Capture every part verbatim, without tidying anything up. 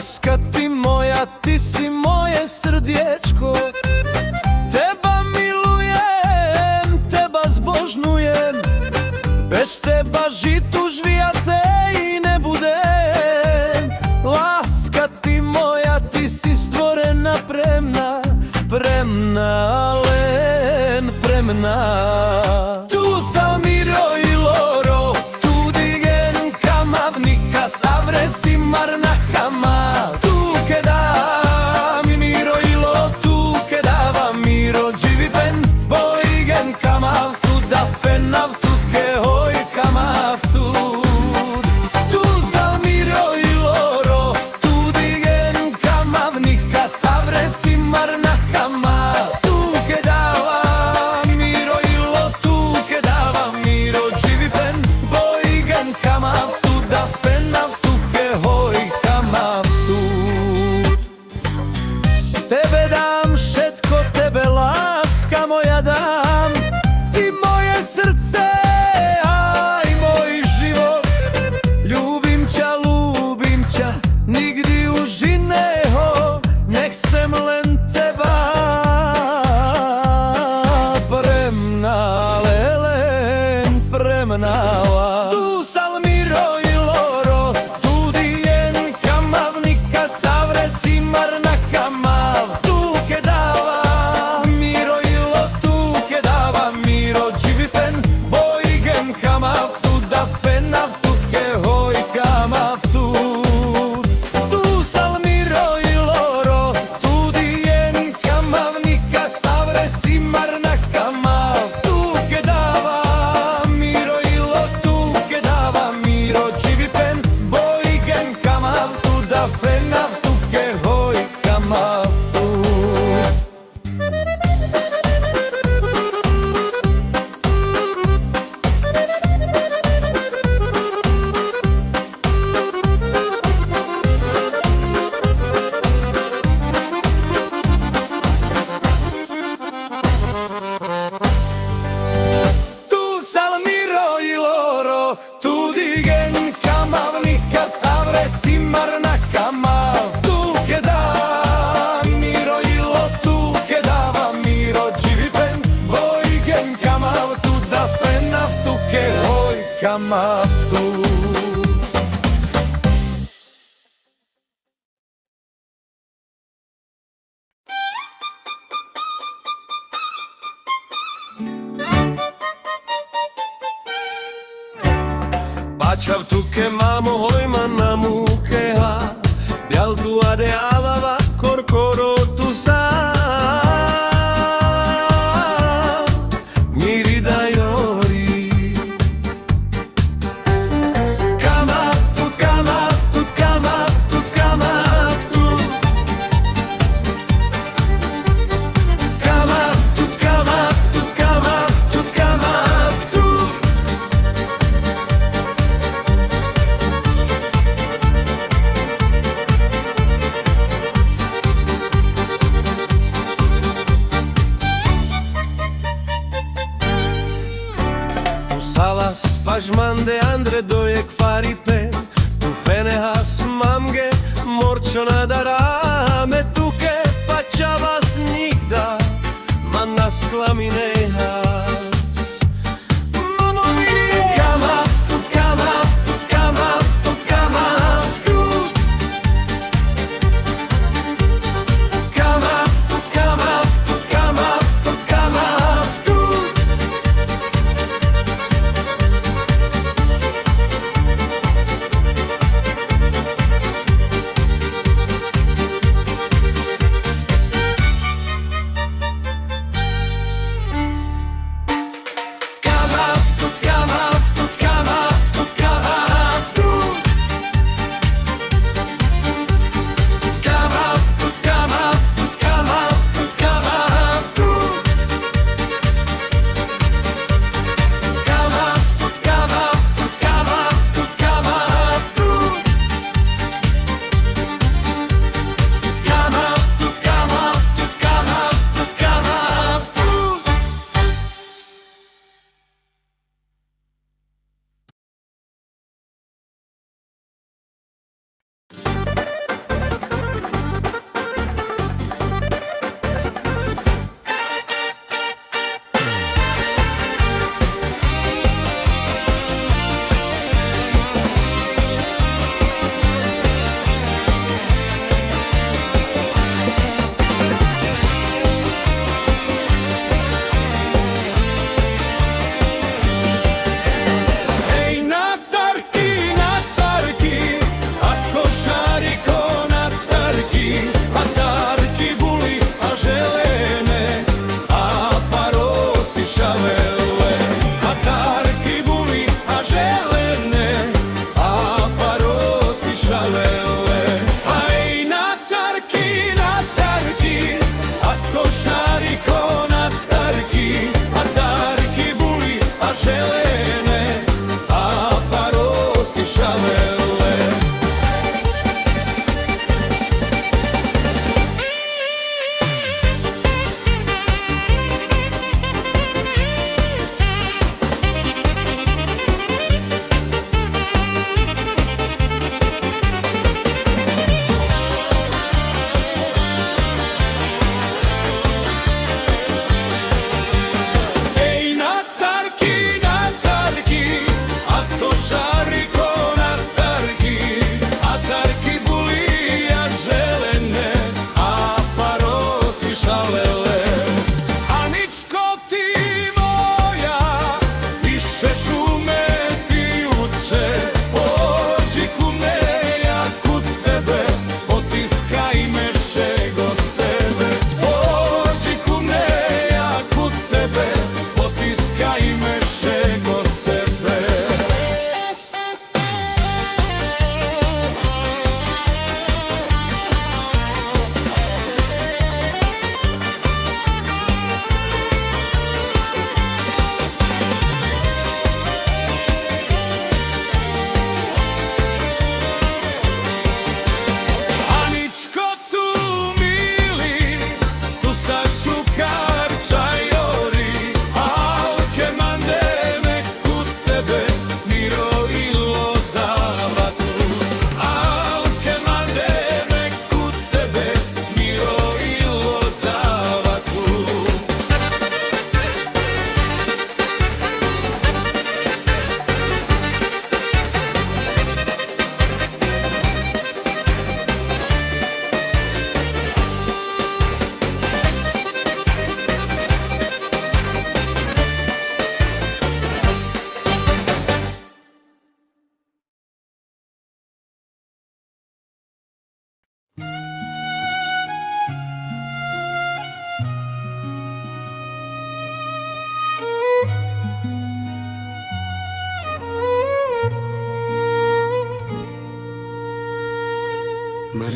Laska ti moja, ti si moje srdječko, teba milujem, teba zbožnujem, bez teba žitu žvijacej ne budem. Laska ti moja, ti si stvorena pre mna, pre mna, len pre mna. Tu sal miro i loro, tu digen kamav, nikas avre si mar na kamav. Tu keda mi miro i lo, tu keda va miro dživipen, bojgen kamav tu, da fenav tuke, hoj kamav tut. Tu sal miro i loro, tu digen kamav, nikas avre si mar na kamav. Tu keda va miro i lo, tu keda va miro dživipen, bojgen kamav tu, da fenav tuke, hoj kamav tut. Tebe dam šetko, tebe laska moja dam, ti moje srce, a i moj život. Ljubim ća, lubim ća, nigdi uži neho, nek sem len teba. Pre mna, le len pre mna va. Tu sal miro i loro, tu digen kamav, nikas avre si mar na kamav. Tu keda va miro i lo, tu keda va miro dživipen, bojgen kamav tu, da fenav tuke, hoj kamav tut. Tu sal miro i loro, tu digen kamav, nikas avre si mar na kamav. Tu keda va miro i lo, tu keda va miro dživipen, bojgen kamav tu, da fenav tuke, hoj kamav tut. Tu sal miro i loro, tu digen kamav, nikas avre si mar na kamav. Tu keda miro i lo, tu keda va miro dživipen, bojgen kamav tu, da fenav tuke, hoj kamav tut. Pačhav tuke mamo, hoj ma na mukeha, bjal tu ade avava, korkoro tu sa. Miri dajori. Kamav tut, kamav tut, kamav tut, kamav tut. Kamav tut, kamav tut, kamav tut, kamav tut. Tu salas paš mande andre do jekh faripen, tu fenehas mange, mor čhona dara, me tuke pačhavas nigda, ma na sklaminehas. Kamav tut, kamav tut, kamav tut, kamav tut. Kamav tut, kamav tut, kamav tut, kamav tut.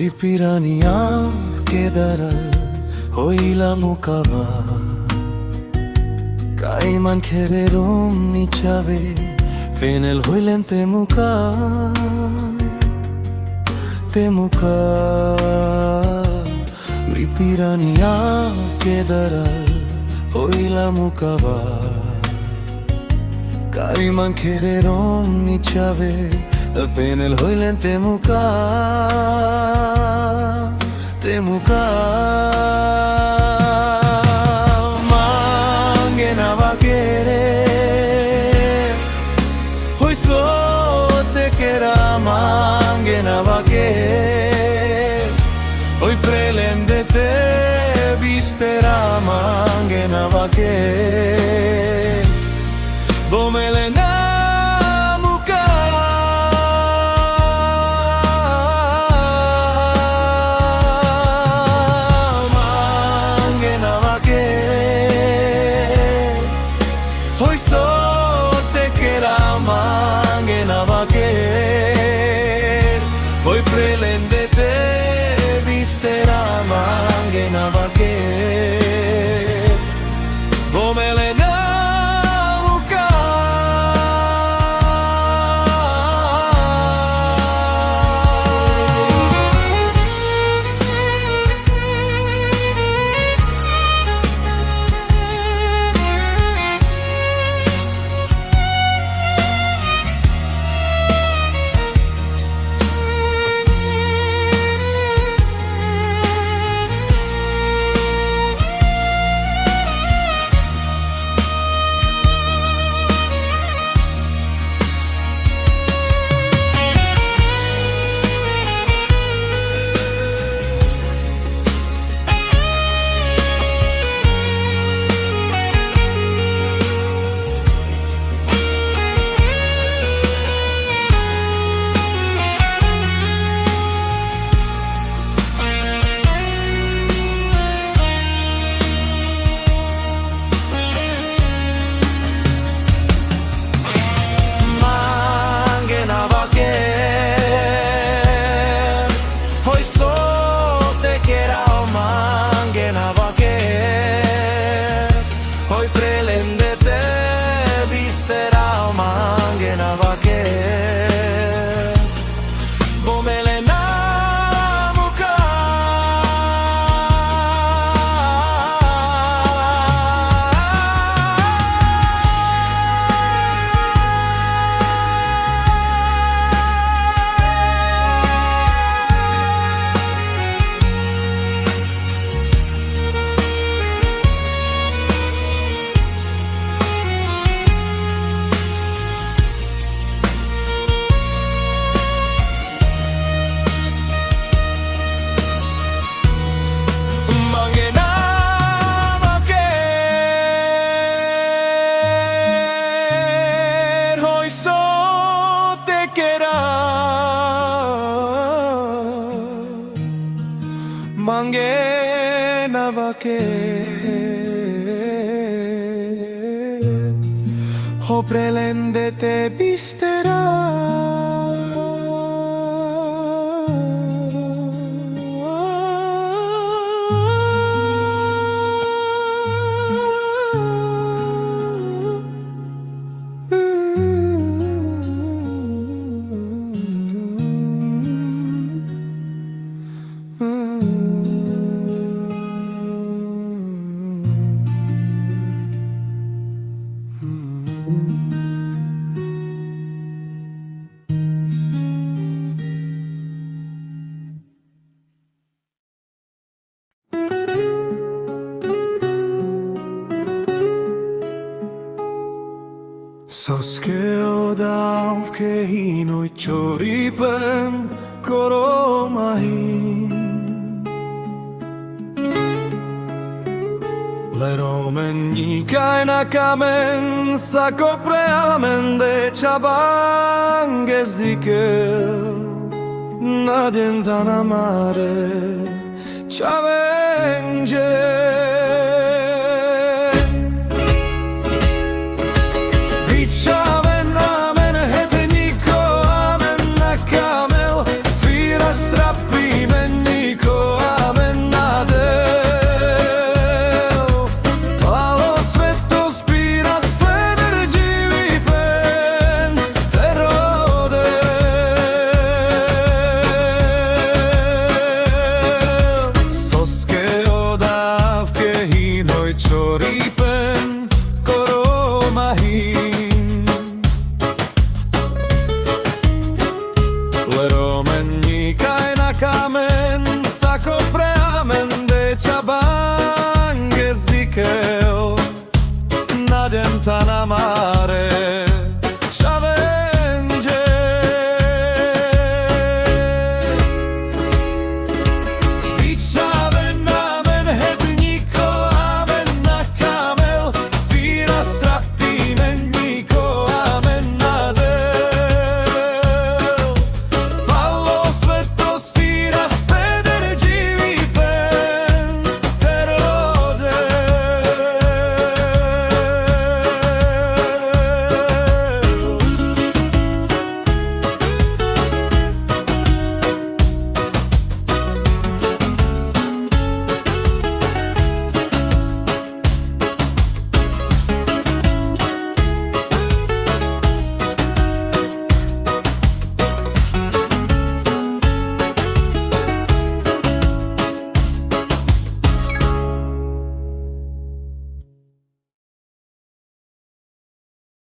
Ripirani avke daral hoila mukava. Kaiman khererom ni chave, fenel hoilen te muka, te muka. Ripirani avke daral hoila mukava. Kaiman khererom ni chave, fenel hoilen te muka, te muka. Mangena vakere, hoi so te kera, mangena vake. Hoi prelende te bistera, mangena vake. Bomele na muka. Mangena vake. Hoi so te kera, mangena vake. Hoi prelende te bistera, mangena vake. Bomele na muka. Mangena vake. Hoi so te kera, mangena vake. Hoi prelende te bistera, mangena vake. Bomele na muka. Mangena vake, hoi so te kera. Mangena vake, hoi prelende te bistera. Saske o dav ke hin, oi chori pen koroma hin. Leromen nikaj na kamen, sa ko pre amen de čabanges dikel, na den tana mare čavenđe. Bičhaven amen het niko amen na kamel, fira strapi men Ripen koroma hin. Lerome nika ena kamen, sako preamen de čabanges dikel. Nadem tana mare.